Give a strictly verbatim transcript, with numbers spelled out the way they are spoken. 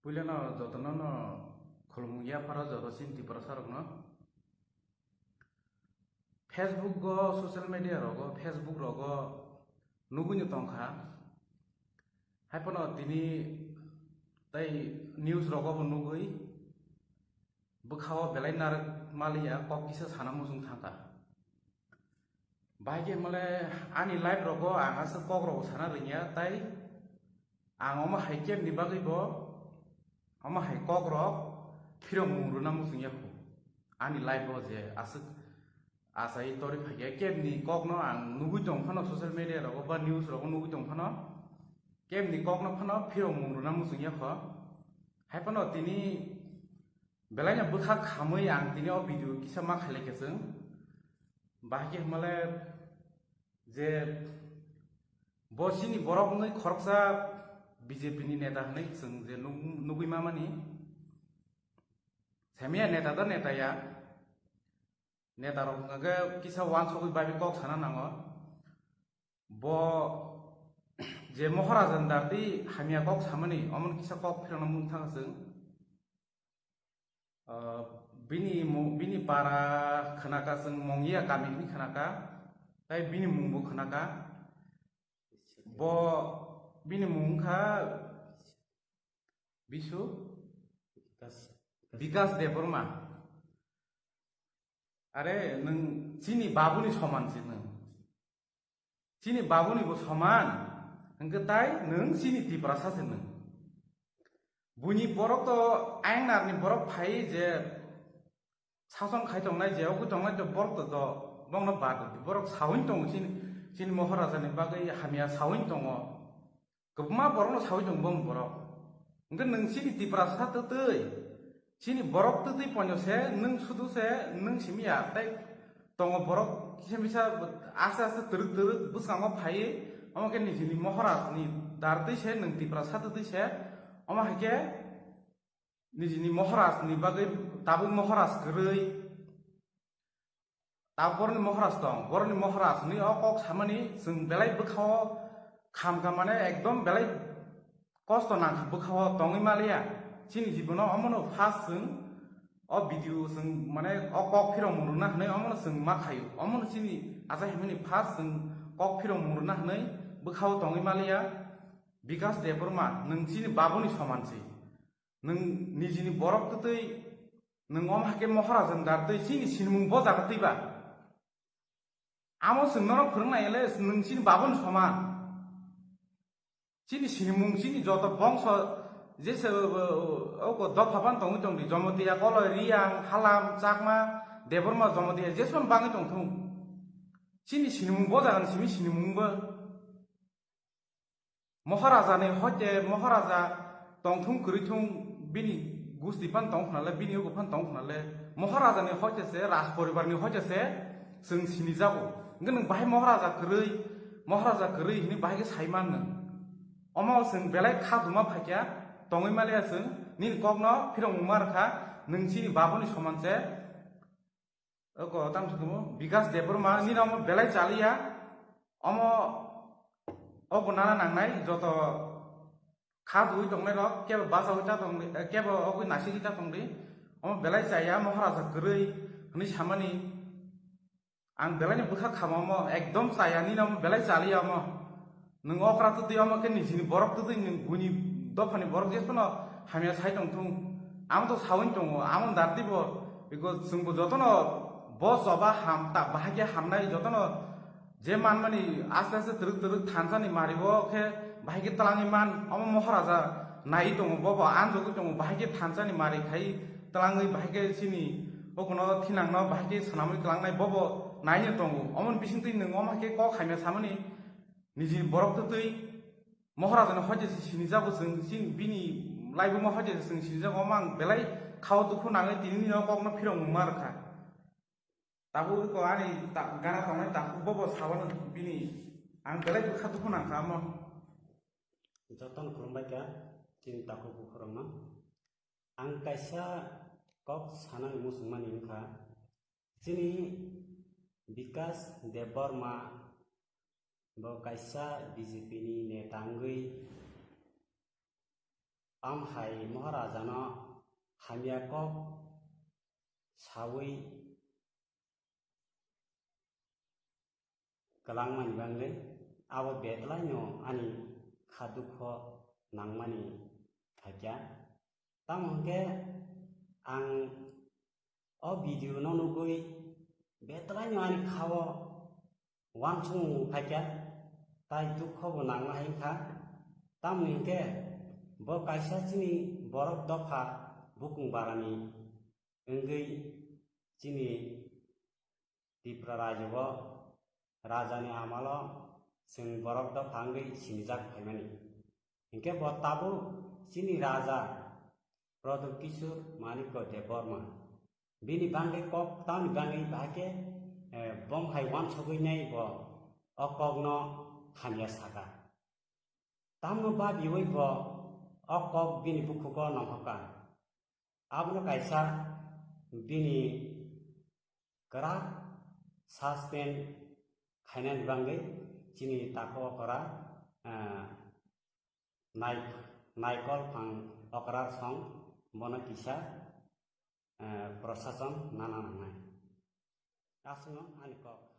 Puilano jotono no khulumung yapharo joto chini Tiprasa rokno. Facebook go, social media rogo, Facebook rogo nugui no tongkha. Haiphano tini tei news rogo bo nugui bwkhao belai narwk maliya kok kisa sana muchung thangkha. Bahai khe hwnmale ani life rogo ang aswk kok rogo sana rwngya, tai ang omo hai kebni bagwi bo, omo hai kok rok phirok mung rwna muchung yakho. Ani life o je aswk achai tori phaikhe kebni kokno ang nugui tong phano social media rogo ba news rogo nugui tong phano kebni kokno phano phirok mung rwna muchung yakho. Hai phano tini belaino bwkha khamwi ang tini o video kisa ma khailai khe chwng. Bahai khe hwnmale je bo chini borok wngwi khoroksa B J P ni neta hwnwi chwng je nuk-, nugui mamani. Semiya neta da neta ya. Neta rok hwnkha khe kisa wansugwi bai kok sana nango. Bo je Moharaja ni dardi hamya kok samani, omo kisa kok phirokna mung thang chwng. Ah, bini mu-, bini para khwnaka chwng Mongia kami hwnwi khwnaka, tai bini mungbo khwnaka. Bo bini mung wngkha Bisu Bikas Debbarma. Are nwng chini babuni soman se nwng. Chini babuni bo soman, hwnkhe tai nwng chini Tiprasa se nwng. Buini borok to ayang narni borok phai je sason khai tongnai, je ogwi tongnai to borok to, to bongno bad di. Borok sawin tongo chini, chini Moharaja ni bagwi hamya sawin tongo. Kwbangma borokno sawi tongo bong borok. Hwnkhe nwng chini Tiprasa twtwi, chini borok twtwi ponyo se, nwng sudu se, nwng simi ya, tei tongo borok kisa misa aste aste twrwk twrwk bwskango phaiwi, omo khe nijini Mohoraj ni dar twi se, nwng Tiprasa twtwi se, omo hai khe nijini Mohoraj ni bagwi tabuk Mohoraj kwrwi. Ta boroni Mohoraj tong, boroni Mohoraj hwnwi o kok samani chwng belai bwkhao khamkha, mane ekdom belai kosto nangkha bwkhao tongwi maliya. Chini jibono omono first chwng o video chwng mane o kok phirok mung rwna hwnwi omono chwng ma khaio. Omono chini achai himani first chwng kok phirok mung rwna hwnwi bwkhao tongwi maliya. Bikas Debbarma, nwng chini babuni soman se. Nwng nijini borok twtwi, nwng omo hai khe Mohorajani dar twi chini sinimung bo jaga twi ba? Amo chwng nono phwrwng nai le, nwng chini babuni soman. Chini sinimung, chini joto bongso, jese, o, o, o, dopha ban tongwi tongdi, Jomotiya, Koloi, Riyang, Halam, Chakma, Debbarma, Jomotiya, jeswk bangwi tongthung. Chini sinimung bo jagani simi sinimung bo. Mohorajani hoite Moharaja tongthung kwrwithung, bini gusti phan tong khna le, bini ugo phan tong khna le, Moharajani hoite se, Raj poribarni hoite se chwng sinijago. Hwnkhe nwng bahai Moharaja kwrwi, Moharaja kwrwi hwnwi bahai khe sai man nwng. Omo chwng belai kha duma phaikya, tongwi maliya chwng, nini kokno phirokmung ma rwkha, nwng chini babuni soman se. Oko tamo se tamo, Bikas Debbarma, nini omo belai chaliya, omo, obo nana nangnai, joto kha dui tongnai rok, kebo bachaui ta tongdi, eh, kebo ogwi nasigwi ta tongdi, omo belai chaya, Moharaja kwrwi, hwnwi samani, ang belaini bwkha khama omo, ekdom chaya, nini omo belai chaliya omo. Nwng okra twtwi omo khe nijini borok twtwi nwng buini dophani borok jephano hamya sai tongthung. Amo to sawi tongo, amo darti bo, because chwngbo jotono bo choba ham ta bahai khe hamnai jotono je manmani aste aste twrwk twrwk thansani mari bo khe bahai khe twlangwi man, omo Moharaja nai tongo, bobo anjogwi tongo, bahai khe thansani mari khai twlangwi bahai khe chini bokono thinangno bahai khe swnamwi twlangnai bobo naino tongo. Omoni bisingtwi nwng omo hai khe kok hamya samani nijini borok twtwi Mohorajani hoite se sinijago chwng, chini bini laibuma hoite se chwng sinijago, omo ang belai khao dukhu nangwi tini nini o kokno phirokmung ma rwkha. Tabuk eko ani ta-, gana tongnai takhuk bobo sawano bini ang belai bwkha dukhu nangkha omo. Jotono khulumbai kha chini takhuk bukhurokno. Ang kaisa kok sanani muchungmani wngkha, chini Bikas Debbarma bo kaisa B J P ni neta wngwi Tamo hai Maharajano hamya kok sawi kwlangmani bagwi abo betlaino ani kha dukho nangmani phaikha. Tamo hwnkhe ang o video no nugwi betlaino ani khao uansukmung phaikha, tai dukho bo nangma hai wngkha. Tamoni hwnkhe bo kaisa chini borok dopha bukung barani wngwi chini Tipra rajyo o rajani amalo chwng borok dopha wngwi sinijak phaimani. Hinkhe bo tabuk chini raja Pradyot Kishore Manikya Debbarma bini bangwi kok tamni bangwi bahai khe, eh, bom hai uansugwi nai bo o kokno hamya saka. Tamno babiwi bo o kok bini bukhugo nongkhoka. Abono kaisa bini kwrak suspend khainani bangwi chini takhuk okra, ah, nai-, naikol phang okra song bono kisa, ah, prosason nana nangnai. Aswkno ani kok.